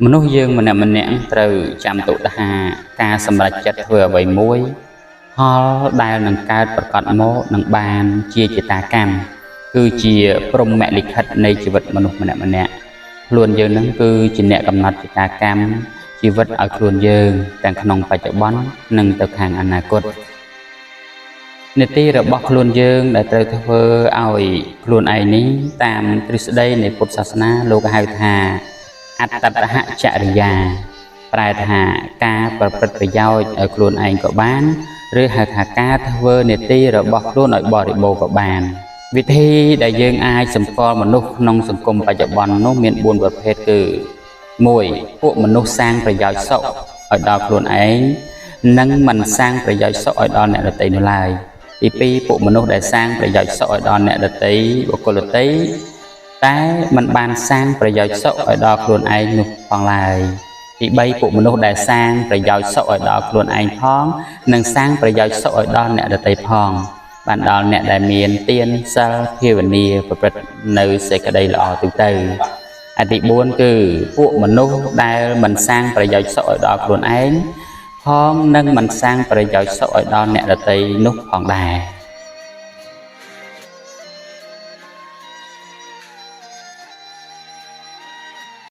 មនុស្សយើងម្នាក់ម្នាក់ត្រូវចាំទុកថាការសម្រេចចិត្តធ្វើអ្វីមួយផលដែលនឹងកើតប្រកបមកនឹងបានជាចេតាកម្មគឺជាព្រហ្មលិខិតនៃជីវិតមនុស្សម្នាក់ម្នាក់ខ្លួនយើងនឹងគឺជាអ្នកកំណត់ចេតាកម្មជីវិតឲ្យខ្លួនយើងទាំងក្នុងបច្ចុប្បន្ននិងទៅខាងអនាគត នីតិរបស់ខ្លួនយើងដែលត្រូវធ្វើឲ្យខ្លួនឯងនេះតាមទ្រឹស្ដីនៃពុទ្ធសាសនាលោកហៅថាអត្តតហចរិយា ប្រែថាការប្រព្រឹត្តប្រយោជន៍ឲ្យខ្លួនឯងក៏បាន ឬហៅថាការធ្វើនីតិរបស់ខ្លួនឲ្យបរិបូរណ៍ក៏បាន វិធីដែលយើងអាចសម្គាល់មនុស្សក្នុងសង្គមបច្ចុប្បន្ននោះមាន4ប្រភេទគឺ1ពួកមនុស្សសាងប្រយោជន៍សុខឲ្យដល់ខ្លួនឯងនិងមិនសាងប្រយោជន៍សុខឲ្យដល់អ្នកដទៃនោះឡើយទី2ពួកមនុស្សដែលសាងប្រយោជន៍សុខឲ្យដល់អ្នកដទៃបុគ្គលដទៃតែមិនបានសាងប្រយោជន៍សុខឲ្យដល់ខ្លួនឯងនោះផងឡើយទី3ពួកមនុស្សដែលសាងប្រយោជន៍សុខឲ្យដល់ខ្លួនឯងផងនិងសាងប្រយោជន៍សុខឲ្យដល់អ្នកដទៃផង បានដល់អ្នកដែលមានទានសិលភាវនាប្រព្រឹត្តនៅសេចក្តីល្អទូទៅអទី4គឺពួកមនុស្សដែលមិនសាងប្រយោជន៍សុខឲ្យដល់ខ្លួនឯងផងនិងមិនសាងប្រយោជន៍សុខឲ្យដល់អ្នកដទៃនោះផងដែរ។